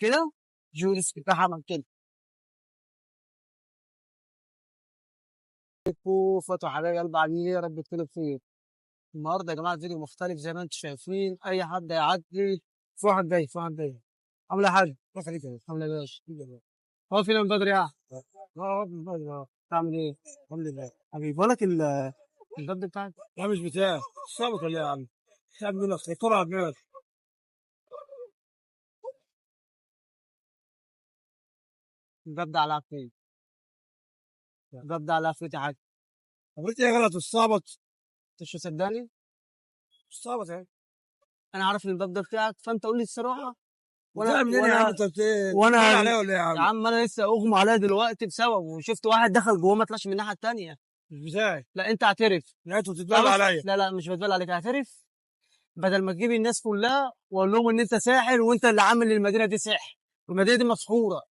كده جورس راح عمل كده. فتحوا حبايب قلب عاملين ايه؟ يا رب تكونوا بخير. النهارده يا جماعة فيديو مختلف زي ما انتم شايفين، اي حد هيعدي. في واحد جاي، في واحد جاي. عامل ايه يا حاج؟ الله يخليك يا باشا. عامل ايه يا باشا؟ الحمد لله. هو فينا من بدري يا اه اه من بدري اه. تعمل ايه؟ الحمد لله. حبيبي بقول لك الباب بتاعك. لا مش بتاعي، صعبك ولا ايه يا عم؟ صعب منك طلع دماغك. الباب ده على عفريت، الباب ده على عفريت يا حاج. عملت ايه غلط؟ والصعبط انت مش مصدقني؟ الصعبط يعني. انا عارف ان الباب ده بتاعك، فانت قول لي الصراحة. وانا منين يا عم؟ انت وانا عليا ولا ايه يا عم؟ يا عم انا لسه اغمى عليا دلوقتي بسببه، وشفت واحد دخل جوه ما طلعش من الناحية الثانية. مش بتاعي. لا انت اعترف. لا انت بتتبلى عليا. لا لا مش بتبلى عليك، اعترف بدل ما تجيب الناس كلها واقول لهم ان انت ساحر وانت اللي عامل المدينة دي سحر والمدينة دي مسحوره.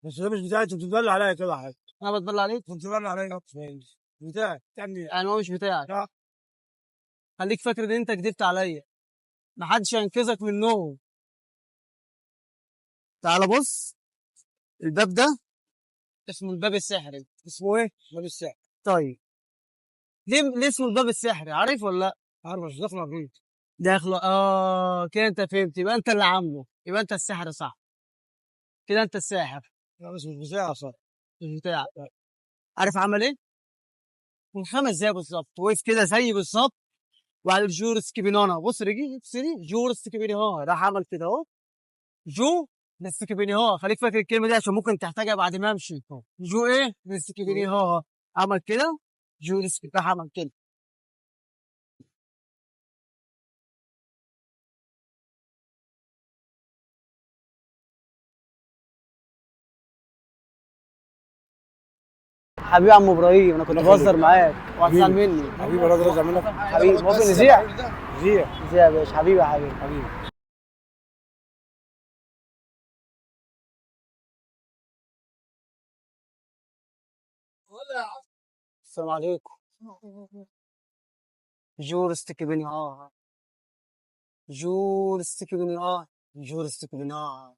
بس ده مش بتاعي، انت بتتبلى عليا كده يا حاج. انا بتبلى عليك؟ انت بتتبلى عليا. مش بتاعي، بتاع مين؟ يعني هو مش بتاعك. لا. خليك فاكر ان انت كدبت عليا، محدش هينقذك منهم. تعال بص، الباب ده اسمه الباب السحري. اسمه ايه؟ الباب السحري. طيب ليه اسمه الباب السحري؟ عارف ولا لا؟ عارف، مش داخله فيه. داخله اه كده انت فهمت، يبقى انت اللي عامله، يبقى انت السحر صح كده، انت الساحر. لا بس مش بتاعي اصلا. مش بتاعك. عارف عمل ايه؟ من 5 دقايق بالظبط وقف كده زي بالظبط وعلى جورس كيبينانا. بص رجلي سري جورس كيبينانا، راح عمل كده اهو جو نسكيبينيها. خليك فاكر الكلمة دي عشان ممكن تحتاجها بعد ما امشي. جو ايه؟ نسكيبينيها. عمل كده جو راح عمل كده. حبيبي عم ابراهيم، انا كنت بهزر معاك وهتزعل مني. حبيبي انا ازعل منك. حبيبي موافق نذيع؟ نذيع نذيع يا باشا. حبيبي يا حبيبي. حبيبي. السلام عليكم. جورس كبنها، جورس كبنها، جورس كبنها.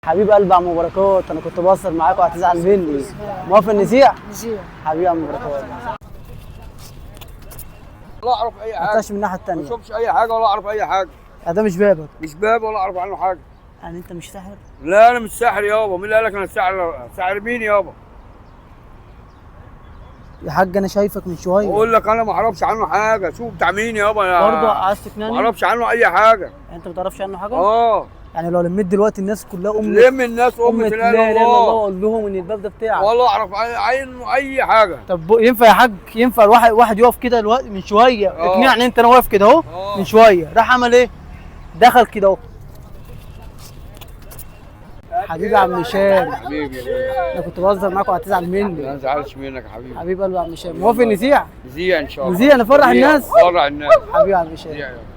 حبيب قلبي عم بركات، انا كنت بهزر معاك وهتزعل مني. موافق نذيع؟ نذيع. حبيبي عم بركات. لا اعرف اي حاجة. ما طلعش من الناحية الثانية. ما اشوفش اي حاجة ولا اعرف اي حاجة. ده مش بابك. مش باب ولا اعرف عنه حاجة. يعني انت مش ساحر؟ لا انا مش ساحر يابا. مين اللي قال لك انا ساحر؟ ساحر مين يابا؟ يا حاج انا شايفك من شوية. بقول لك انا ما اعرفش عنه حاجة. شوف بتاع مين يابا. انا برضه عايز تقنعني؟ ما اعرفش عنه اي حاجة. يعني انت ما تعرفش عنه حاجة؟ اه. يعني لو لميت دلوقتي الناس كلها لم الناس أمة لا إله إلا الله، قول لهم ان الباب ده بتاعك. والله اعرف عنه اي حاجة. طب ينفع يا حاج؟ ينفع الواحد واحد يقف كده دلوقتي من شوية؟ اقنعني انت، انا واقف كده اهو من شوية، راح عمل ايه؟ دخل كده اهو. حبيبي يا عم هشام. حبيبي انا كنت بهزر معاك وهتزعل مني. ما ازعلش منك يا حبيبي. حبيب قلبي يا عم هشام. موافق نذيع؟ نذيع ان شاء الله. نذيع نفرح الناس. نفرح الناس. حبيبي يا عم هشام.